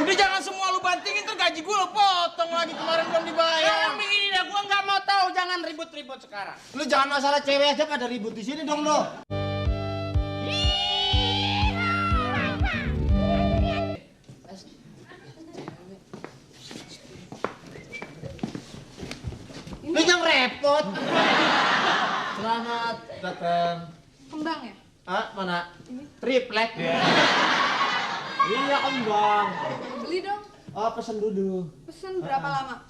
Udah jangan semua lu bantingin, tuh gaji gue lu potong lagi, kemarin belum dibayar. Yang begini dah, gue nggak mau tahu, jangan ribut-ribut sekarang. Lu jangan masalah cewek aja pada ribut di sini dong lo. Lu yang repot. Selamat datang. Kembang ya? Ah, mana? Triplek ya. Iya kembang. Beli dong. Oh, pesen dulu. Pesen berapa lama?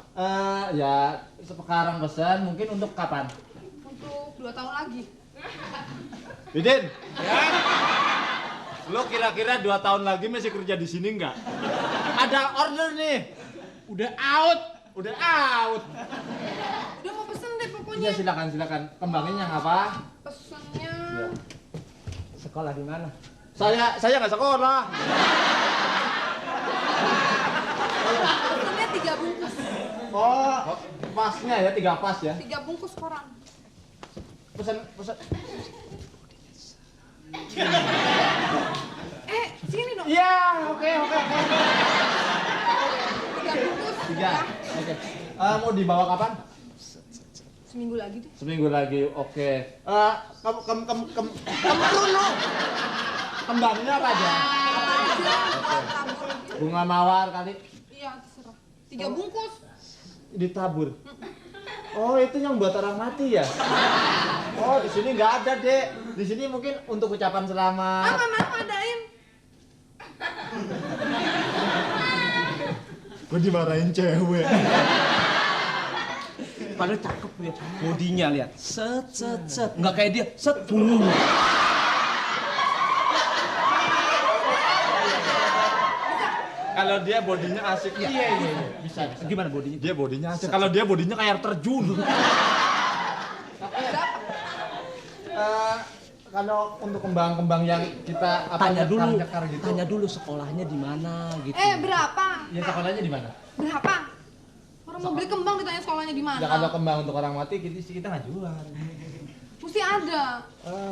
Ya sekarang pesan, mungkin untuk kapan? Untuk 2 tahun lagi. Bidin. Ya. Lo kira-kira 2 tahun lagi masih kerja di sini nggak? Ada order nih. Udah out. Udah out. Udah mau pesen deh pokoknya. Iya silakan. Kembangnya yang apa? Pesennya Ya. Sekolah di mana? Saya nggak sekolah. pesennya 3 bungkus. Oh, pasnya ya 3 pas ya. 3 bungkus koran. Pesan. Sini dong. Iya, oke. 3 bungkus. 3. Ya. Oke. Mau dibawa kapan? Seminggu lagi deh. Seminggu lagi, oke. Kamu dulu. Kembangnya apa aja? Apa aja? Tabur. Bunga mawar kali Iya, terserah. 3 bungkus. ditabur. Oh, itu yang buat orang mati ya? Oh, di sini nggak ada, Dek. Di sini mungkin untuk ucapan selamat. Apa mau adain? Gue dimarahin cewek. Padahal cakep ya, bodinya lihat, set, nggak kayak dia, set, Kalau dia bodinya asik ya? Iya. Bisa. Gimana bodinya? Dia bodinya asik. Kalau dia bodinya kayak air terjun. Kalau untuk kembang-kembang yang kita Tanya dulu, nyekar gitu. tanya dulu sekolahnya di mana gitu. Berapa? Ya sekolahnya di mana? Berapa? Orang mau beli kembang ditanya sekolahnya di mana? Ya kalau kembang untuk orang mati kita nggak jual. Mesti ada.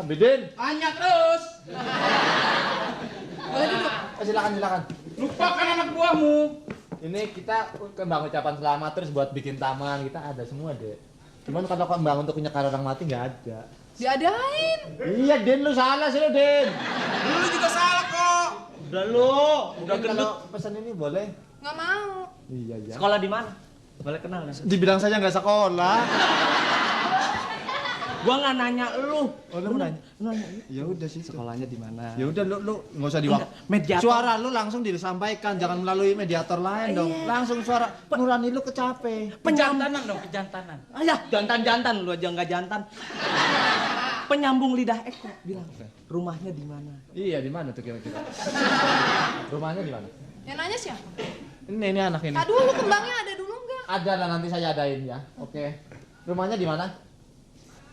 Bidin. Tanya terus. Boleh duduk. Silakan. Lupakan anak buahmu. Ini kita kembang ucapan selamat terus buat bikin taman kita ada semua deh. Cuman kalau kembang untuk nyekar orang mati nggak ada. Diadain. Iya, Den, lu salah sih lu, Den. Lu juga salah kok. Udah lu, udah Mungkin gendut. kalau pesan ini boleh? Nggak mau. Iya. Sekolah di mana? Boleh kenal nggak? Dibilang saja nggak sekolah. Gua nggak nanya lu. Oh, lu mau nanya? Nanya. Ya udah sih. Sekolahnya di mana? Ya udah lu nggak usah diwak. Mediator. Suara lu langsung disampaikan, jangan melalui mediator lain dong. Langsung suara nurani lu kecape. Penjantanan dong, penjantanan. Ayah, jantan lu aja nggak jantan. Penyambung lidah Eko bilang, rumahnya di mana? Iya, di mana tuh kira-kira? Rumahnya di mana? Yang nanya siapa? Ini anak ini. Aduh, lu kembangnya ada dulu nggak? Ada lah, nanti saya adain ya. Oke. Rumahnya di mana?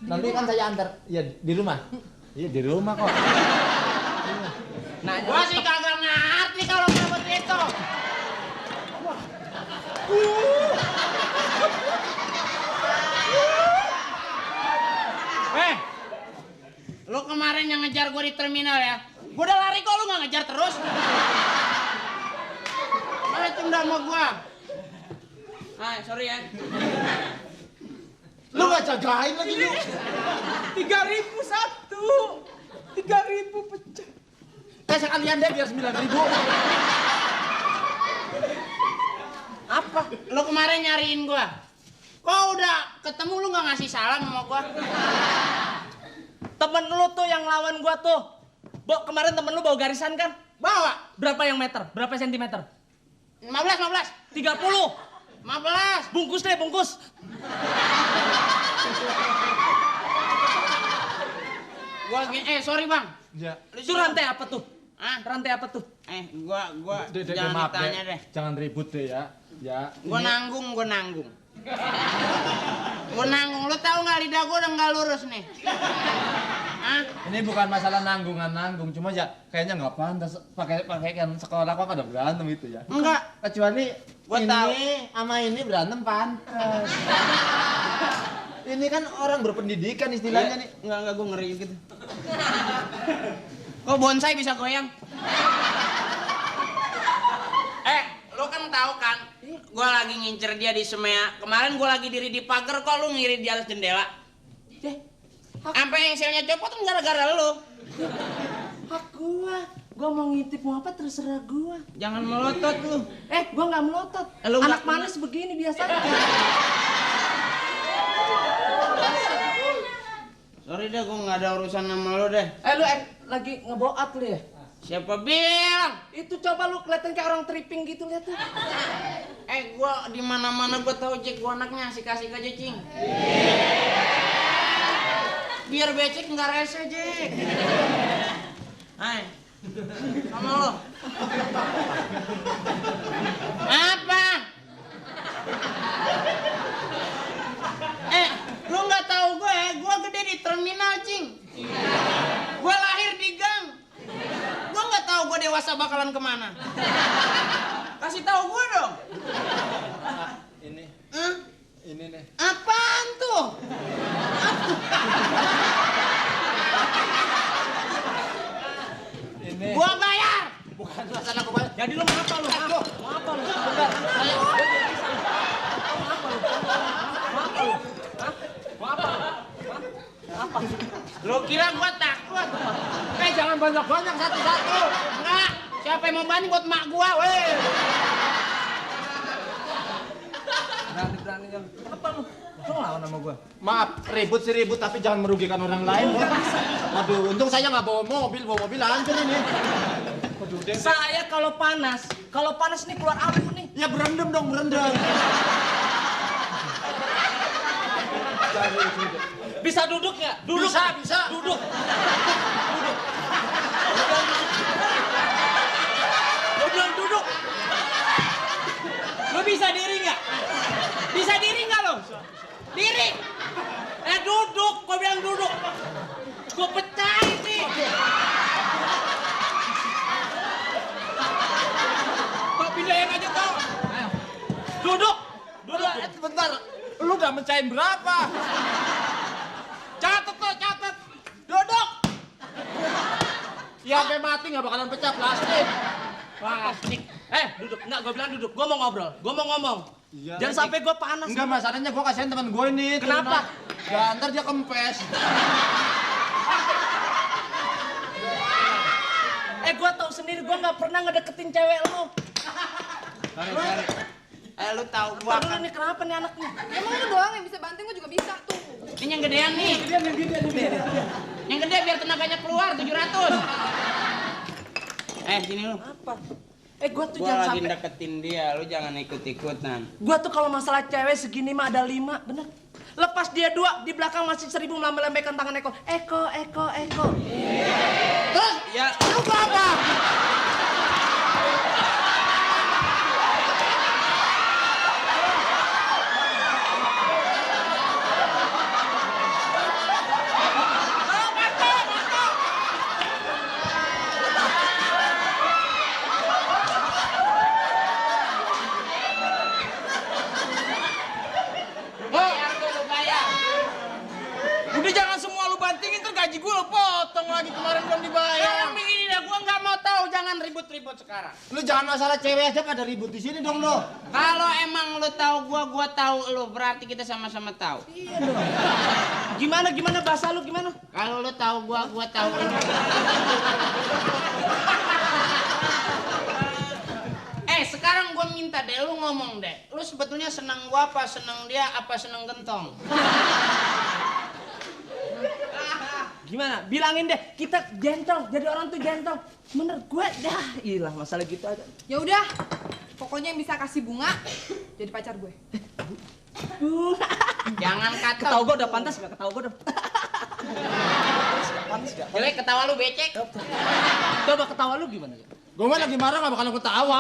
Nanti kan saya antar. Iya, di rumah. Iya, di rumah kok. Nah, Gua sih kagak ngerti kalau ngomong itu. Lu kemarin yang ngejar gua di terminal ya? Gua udah lari kok, lu nggak ngejar terus? Malah tunda sama gua. Sorry ya. Lu nggak jagain lagi lu. 3.001. 3.000 pecah. Sekalian deh biar 9.000. Apa? Lu kemarin nyariin gua. Kok udah ketemu lu nggak ngasih salam sama gua? Temen lu tuh yang lawan gua tuh. Kemarin temen lu bawa garisan kan? Bawa. Berapa yang meter? Berapa sentimeter? 15. 30. 15. Bungkus deh, bungkus. Sorry bang. Ya. Itu rantai apa tuh? Ah, Rantai apa tuh? gua Dek, jangan maaf ditanya deh. Jangan ribut deh ya. Ya. Gua nanggung. Gua nanggung. Lu tahu nggak lidah gua udah nggak lurus nih. Hah? Ini bukan masalah nanggung, cuma ya kayaknya nggak pantas pakai kan sekolah kok ada berantem itu ya. Enggak. Kecuali Gua ini tahu. sama ini berantem pantas. Ini kan orang berpendidikan istilahnya nih. Enggak gua ngeri gitu. Kok bonsai bisa goyang? Gua lagi ngincer dia di Semea. Kemarin gua lagi diri di pagar, kok lu ngiri di atas jendela? Sampai engselnya copot kan gara-gara lu. Hak gua mau ngintip mau apa terserah gua. Jangan melotot lu. Gua nggak melotot. Lu Anak nggak manis begini biasanya. Sorry deh, gua nggak ada urusan sama lu deh. Lu lagi ngeboat lu ya? Siapa bilang? Itu coba lu kelihatan kayak orang tripping gitu, lihat tuh. Gua di mana-mana gua tahu Cik, gua anaknya asik-asik aja, Cing. Biar becek nggak rese, Cik. Hai. Sama lo. Apa? Lu nggak tahu gue gede di terminal, Cing. Gue lahir di gang. Gue nggak tahu gue dewasa bakalan kemana. Kasih tahu gue dong. Ini. Hah? Ini nih. Apaan tuh? Ini. Gua bayar. Bukan masalah gua. Jadi lu mau apa lu? Mau apa lu? Bentar. Lu kira gua takut? Jangan banyak-banyak satu-satu. Enggak. Siapa yang mau bantu buat mak gua, weh? Berani-beraninya. Apa lu? Lu ngelawan sama gua. Maaf, ribut sih ribut tapi jangan merugikan orang lain. Aduh, untung saya nggak bawa mobil hancur ini. Aduh, Saya kalau panas nih keluar abu nih. ya berendam dong, berendam. Bisa duduk nggak? Duduk. Bisa. Duduk. Lu bilang duduk. Lu bisa diri nggak? Bisa diri nggak lo? Diri. Duduk. Gua bilang duduk. Gua pecahin nih. Kok pindahin aja kau? Duduk. Duduk. Bentar, lu udah mencahin berapa? Catet tuh, catet. Duduk. Ya sampai mati nggak bakalan pecah plastik. Plastik. Duduk. Enggak, gua bilang duduk. Gua mau ngobrol. Gua mau ngomong. Iya. Jangan sampai gua panas. Enggak, masalahnya gua kasihan teman gue ini. Kenapa? Ya ntar dia kempes. Gua tahu sendiri, gua nggak pernah ngedeketin cewek lu. Lu tahu gua Dulu kan. nih kenapa nih anaknya? Emang lu doang yang bisa banting, gua juga bisa tuh. Ini yang gedean nih. Yang gede biar tenaganya keluar 700. Sini lu. Apa? Gua tuh Gua jangan lagi sampai. deketin dia, lu jangan ikut-ikutan. Gua tuh kalau masalah cewek segini mah ada 5, bener. Lepas dia 2, di belakang masih 1000 melambai-lambaikan tangan Eko. Eko. Terus ya lu gua apa? Udah jangan semua lu bantingin tuh gaji gua lu potong lagi kemarin belum dibayar. Yang begini dah, gua nggak mau tahu, jangan ribut-ribut sekarang. Lu jangan masalah cewek aja pada ribut di sini dong lo. Kalau emang lu tahu gua tahu lu, berarti kita sama-sama tahu. Iya dong. Gimana bahasa lu gimana? Kalau lu tahu gua tahu lu. Sekarang gua minta deh lu ngomong deh. Lu sebetulnya senang gua apa senang dia apa senang gentong? Gimana? Bilangin deh, kita gentle, jadi orang tuh gentle. Bener gue dah, ilah masalah gitu aja. Ya udah, pokoknya yang bisa kasih bunga jadi pacar gue. Jangan kata. Ketawa gue udah pantas gak? Ketawa gue udah. Pantas gak? Jelek ketawa lu becek. Coba ketawa lu gimana? Gue mah lagi marah gak bakalan ketawa.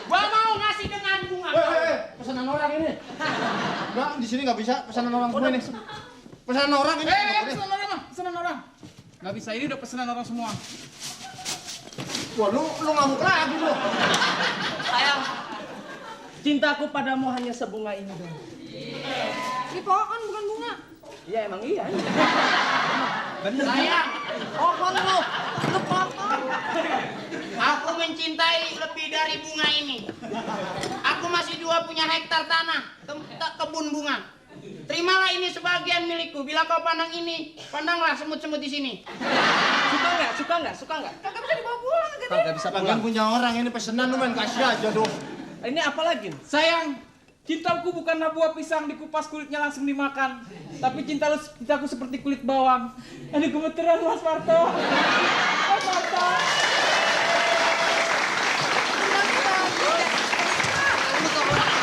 Gua mau ngasih dengan bunga. Pesanan orang ini. Enggak, di sini nggak bisa pesanan orang gue nih. Pesanan orang ini. Pesanan orang. Nggak bisa, ini udah pesanan orang semua. Wah, lu ngamuk lagi lu. Sayang, cintaku padamu hanya sebunga ini dong. Ini pohon bukan bunga. Iya emang iya. Sayang, Pohon lu pohon. aku mencintai lebih dari bunga ini. Aku masih juga punya hektar tanah, kebun bunga. Terimalah ini sebagian milikku. Bila kau pandang ini, pandanglah semut-semut di sini. Suka nggak? Suka nggak? Suka nggak? Kagak bisa dibawa pulang gitu. Kagak bisa Kan pulang. punya orang ini pesenan lu main kasih aja dong. Ini apa lagi? Sayang, cintaku bukanlah buah pisang dikupas kulitnya langsung dimakan. Tapi cintaku seperti kulit bawang. Ini gemeteran Mas Marto. Mas Marto. Kamu ke orang